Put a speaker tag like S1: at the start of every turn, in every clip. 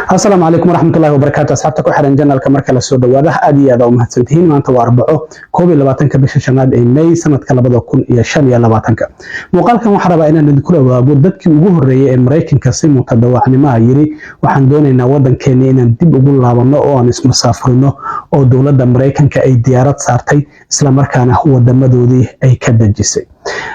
S1: Asalaamu calaykum waraxmatullahi wabarakaatu. Asxaabta ku xiran channelka, marka la soo dhawaada, aad iyo aad aa u mahadsantihiin. Maanta waa Arbaco, 21-ka bisha shanaad ee May, sanadka 2025-ka. Muuqaalkan waxaan rabaa inaan idinkula wadaago dadkii ugu horreeyay ee Maraykanka si mutadawacnimaha yiri, "Waxaan doonaynaa wadankeena inaan dib ugu laabanno oo aan ismasaafurino," oo dowladda Maraykanka ay diyaarad saartay, islamarkaana wadamadoodii ay ka dejisay.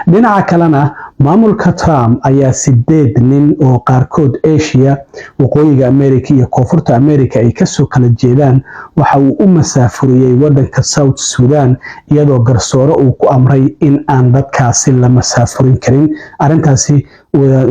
S1: Dhinaca kalena, maamulka Trump ayaa sideed nin oo qaarkood Asia, Waqooyiga America iyo Koonfurta America ay kasoo kala jeedaan waxa uu u masaafuriyey wadanka South Sudan, iyadoo garsoore uu ku amray in aan dadkaasi la masaafurin karin. Arrintaasi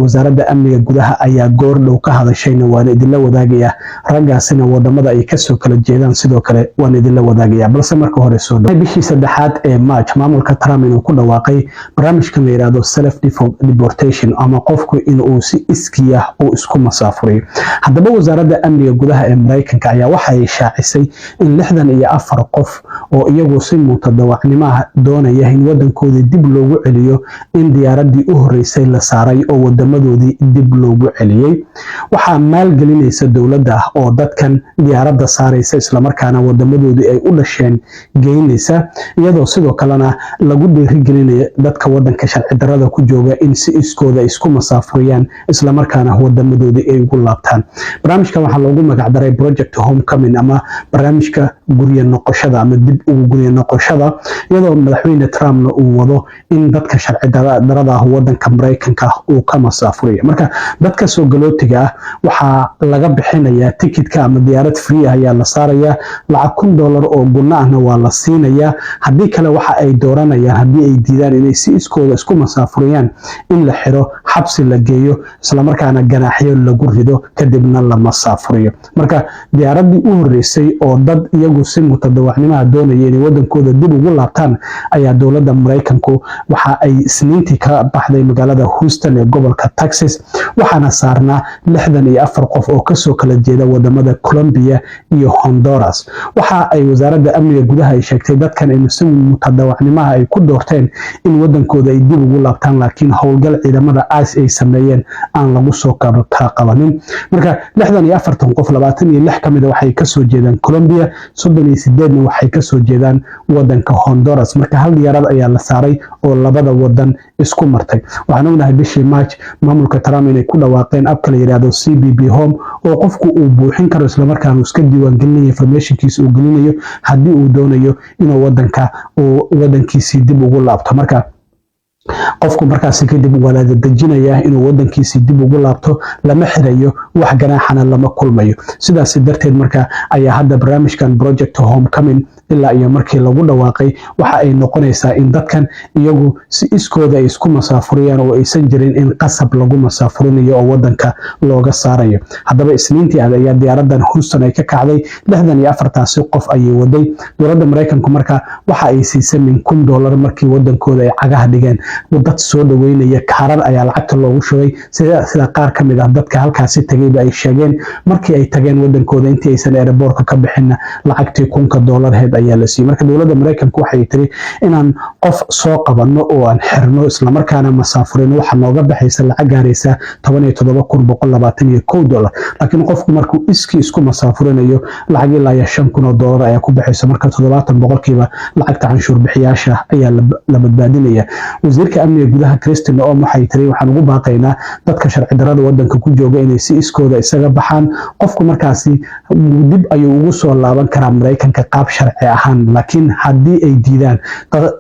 S1: Wasaaradda Amniga Gudaha ayaa goor dhow ka hadashayna, waana idinla wadaagaya. Raggaasina wadamada ay kasoo kala jeedaan sidoo kale waan idinla wadaagaya, balse marka hore soo dhow. Bishii saddexaad ee March, maamulka Trump inuu ku dhawaaqay barnaamijkan la yidhaahdo self deportation, ama qofku inuu si iskiya uu isku masaafuriyo. Haddaba, Wasaaradda Amniga Gudaha ee Maraykanka ayaa waxay shaacisay in 64 qof oo iyagu si mutadawacnimaha doonaya in wadankoodii dib loogu celiyo in diyaaradii u horeysay la saaray oo wadamadoodii dib loogu celiyey. Waxaa maalgelinaysa dowladda oo dadkan diyaaradda saaraysa, islamarkaana wadamadoodii ay u dhasheen geynaysa, iyadoo sidoo kalena lagu dhiirigelinaya dadka wadanka sharci darada ku jooga in si iskooda isku masaafuriyaan, islamarkaana wadamadoodii ay ugu laabtaan. Barnaamijkan waxaa loogu magacdaray Project Homecoming, ama barnaamijka guryo noqoshada ama dib ugu guryo noqoshada, iyadoo Madaxweyne Trumpna uu wado in dadka sharci darada ah wadanka Maraykanka uu ka masaafuriyo. Marka dadka soo galootiga ah waxaa laga bixinayaa tikitka ama diyaarad free ah ayaa la saarayaa, lacag $1000 oo gunno ahna waa la siinayaa. Haddii kale waxa ay dooranayaan, haddii ay diidaan inay si iskooda isku masaafuriyaan, in la xiro, xabsi la geeyo, islamarkaana ganaaxyo lagu rido, kadibna la masaafuriyo. Marka diyaaraddii u horreysay oo dad iyagu si mutadawacnimaha doonaya inay wadankooda dib ugu laabtaan ayaa dowladda Maraykanku waxa ay Isniintii ka baxday magaalada Houston ee gobolka Texas, waxaana saarnaa 64 qof oo kasoo kala jeeda wadamada Colombia iyo Honduras. Waxa ay Wasaaradda Amniga Gudaha ay sheegtay dadkan in si mutadawacnimaha ay ku doorteen in wadankooda ay dib ugu laabtaan, laakiin howlgal ciidamada ICE ay sameeyeen aan lagu soo kala qabanin. Marka 64-tan qof, 26 ka mid a waxay kasoo jeedaan Colombia, 38-na waxay kasoo jeedaan wadanka Honduras. Marka hal diyaarad ayaa la saaray oo labada wadan isku martay. Waxaan ognahay bishii March maamulka Trump inay ku dhawaaqeen appka la yidhaahdo CBP Home, oo qofku uu buuxin karo, islamarkaana uu iska diiwaangelinayo, informationkiisa uu gelinayo, haddii uu doonayo inuu wadanka uu wadankiisii dib ugu laabto. Marka qofku markaasi kadib waa la dejinayaa inuu wadankiisii dib ugu laabto, lama xirayo, wax ganaaxana lama kulmayo. Sidaas darteed marka ayaa hadda barnaamijkan Project Homecoming ilaa iyo markii lagu dhawaaqay waxa ay noqonaysaa in dadkan iyagu si iskooda ay isku masaafuriyaan oo aysan jirin in qasab lagu masaafurinayo oo wadanka looga saarayo. Haddaba, Isniintii ayaa diyaaradan Houston ay ka kacday, 64-taasi qof ayay waday. Dowladda Maraykanku marka waxa ay siisay min $1000 markii wadankooda ay cagaha dhigeen. Dad soo dhaweynaya, kaarar ayaa lacagta loogu shubay, sida qaar ka mid ah dadka halkaasi tagayba ay sheegeen. Markii ay tageen wadankooda, intii aysan airportka ka bixinna, lacagtii $1000 heed ayaa la siiyey. Marka dowladda Maraykanku waxay tiri, inaan qof soo qabanno oo aan xirno, islamarkaana masaafurino, waxa nooga baxaysa lacag gaaraysa $17,121, laakiin qofku markuu iskii isku masaafurinayo, lacag ilaa iyo $5,000 ayaa ku baxaysa. Marka 70% lacagta canshuur bixiyaasha ayaa la badbaadinaya. Wasiirka Amniga Gudaha Kristi Noem waxay tiri, "Waxaan ugu baaqaynaa dadka sharci darada wadanka ku jooga inay si iskooda isaga baxaan. Qofku markaasi dib ayuu ugu soo laaban karaa Maraykanka qaab sharci ahaan, laakiin haddii ay diidaan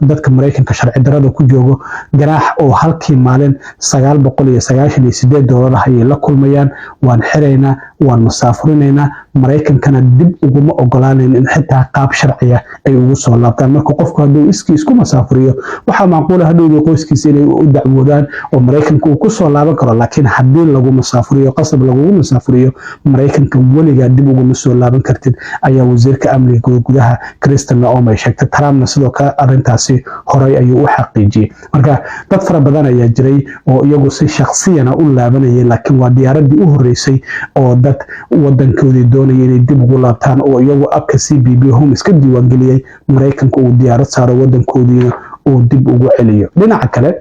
S1: dadka Maraykanka sharci darada ku joogo, ganaax oo halkii maalin $998 ah ayay la kulmayaan. Waan xiraynaa, waan masaafurinaynaa, Maraykankana dib uguma ogolaanayn in xitaa qaab sharciya ay ugu soo laabtaan." Marka qofku hadduu iskii isku masaafuriyo, waxaa macquula hadhowdii qoyskiisa inay u dacwoodaan oo Maraykanka uu kusoo laaban karo, laakiin haddii lagu masaafuriyo, qasab lagugu masaafuriyo, Maraykanka weligaa dib uguma soo laaban kartid, ayaa Wasiirka Amniga Gudaha Kristi Noem ay sheegtay. Trumpna sidoo kale arrintaasi horay ayuu u xaqiijiyey. Marka dad fara badan ayaa jiray oo iyagu si shaksiyana u laabanayay, laakiin waa diyaaradii u horeysay oo dad wadankoodii doonaya inay dib ugu laabtaan oo iyagu appka CBP Home iska diiwaangeliyey, Maraykanka uu diyaarad saaro, wadankoodiina uu dib ugu celiyo. Dhinaca kale,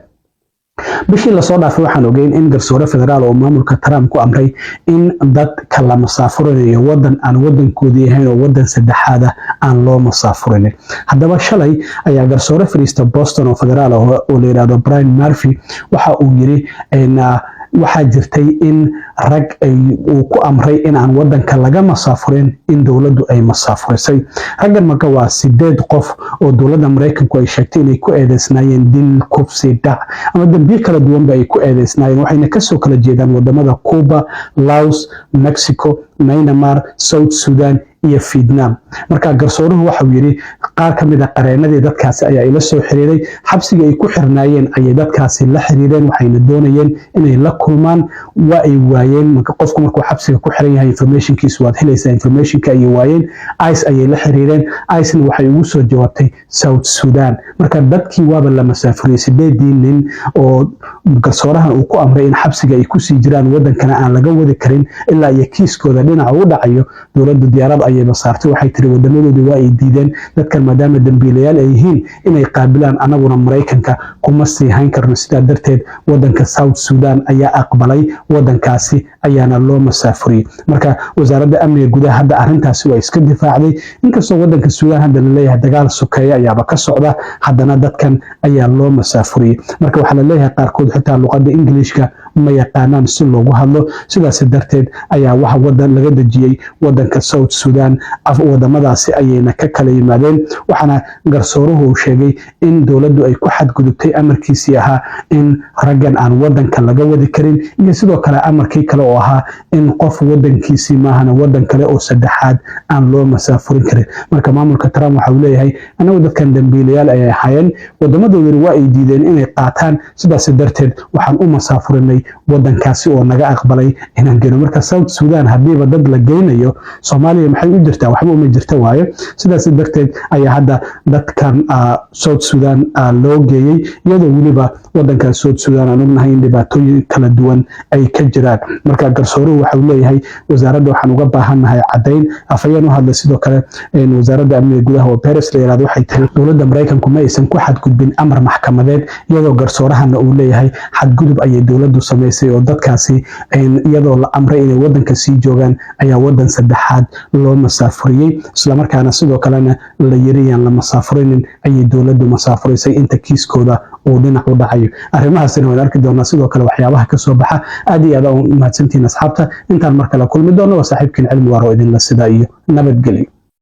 S1: Bishii lasoo dhaafay waxaan ogeyn in garsoore federaal oo maamulka Trump ku amray in dadka la masaafurinayo wadan aan wadankoodii ahayn oo wadan saddexaad ah aan loo masaafurinin. Haddaba, shalay ayaa garsoore fadhiista Boston oo federaal ah oo la yidhahdo Brian Murphy waxa uu yiri waxaa jirtay in rag uu ku amray in aan wadanka laga masaafurin in dowladdu ay masaafurisay raggan. Marka waa sideed qof oo dowladda Maraykanku ay sheegtay inay ku eedeysnaayeen dil, kufsi, dhac ama dembiyo kala duwanba ay ku eedeysnaayeen, waxayna kasoo kala jeedaan wadamada Cuba, Laos, Mexico, Myanmar, South Sudan iyo Vietnam. Marka garsooruhu waxauu yidhi qaar ka mid a qareenadii dadkaasi ayaa ila soo xiriiray. Xabsiga ay ku xirnaayeen ayay dadkaasi la xiriireen, waxayna doonayeen inay la kulmaan, waa ay waayeen. Marka qofku markuu xabsiga ku xiran yahay, informationkiisu waad helaysaa. Informationka ayay waayeen, ICE ayay la xiriireen, ICE-na waxay ugu soo jawaabtay South Sudan. Marka dadkii waaba la masaafuriyey, sideedii nin oo garsoorahan uu ku amray in xabsiga ay kusii jiraan, wadankana aan laga wadi karin ilaa iyo kiiskooda dhinaca u dhacayo. Dowladdu diyaarad ayayba saartay. Waxay tiri wadamadoodii waa ay diideen dadkan, maadaama dambiilayaal ay yihiin, inay qaabilaan, anaguna Maraykanka kuma sii hayn karno. Sidaa darteed wadanka South Sudan ayaa aqbalay, wadankaasi ayaana loo masaafuriyey. Marka wasaaradda amniga gudaha hadda arrintaasi waa iska difaacday. Inkastoo wadanka Suudaan hadda laleeyahay dagaal sokeeye ayaaba ka socda, haddana dadkan ayaa loo masaafuriyey. Marka waxaa laleeyahay qaarkood xitaa luqadda Ingiliishka ma yaqaanaan si loogu hadlo. Sidaas darteed ayaa waxa wadan laga dejiyey wadanka South Sudan, wadamadaasi ayayna ka kala yimaadeen. Waxaana garsooruhu uu sheegay in dowladdu ay ku xadgudubtay amarkiisii ahaa in raggan aan wadanka laga wadi karin, iyo sidoo kale amarkii kale oo ahaa in qof wadankiisii maahana wadan kale oo saddexaad aan loo masaafurin karin. Marka maamulka Trump waxa uu leeyahay annagu dadkan dambiilayaal ayay ahaayeen, wadamadoodina waa ay diideen inay qaataan, sidaas darteed waxaan u masaafurinay wadankaasi oo naga aqbalay inaan geyno. Marka South Sudan haddiiba dad la geynayo, Soomaaliya maxay u jirtaa? Waxba uma jirta waayo. Sidaas darteed ayaa hadda dadkan South Sudan loo geeyey, iyadoo weliba wadanka South Sudan aan ognahay in dhibaatooyin kala duwan ay ka jiraan. Marka garsooruhu waxa uu leeyahay wasaaradda waxaan uga baahannahay caddayn. Afhayeen u hadlay sidoo kale wasaaradda amniga gudaha oo Peres la yiraahdo waxay tiri dowladda Maraykanku ma aysan ku xadgudbin amar maxkamadeed, iyadoo garsoorahana uu leeyahay xadgudub ayay dowladdu samaysay oo dadkaasi iyadoo la amray inay wadanka sii joogaan ayaa wadan saddexaad loo masaafuriyey, islamarkaana sidoo kalena la yiri yaan la masaafurinin ayay dowladdu masaafurisay inta kiiskooda uu dhinac u dhacayo. Arrimahaasina waan arki doonaa sidoo kale waxyaabaha kasoo baxa. Aad iyo aad u mahadsantihiin, asxaabta. Intaan mar kale kulmi doono, waa saaxiibkiin Cilmi Waaro, idinla sidaa iyo nabadgelyo.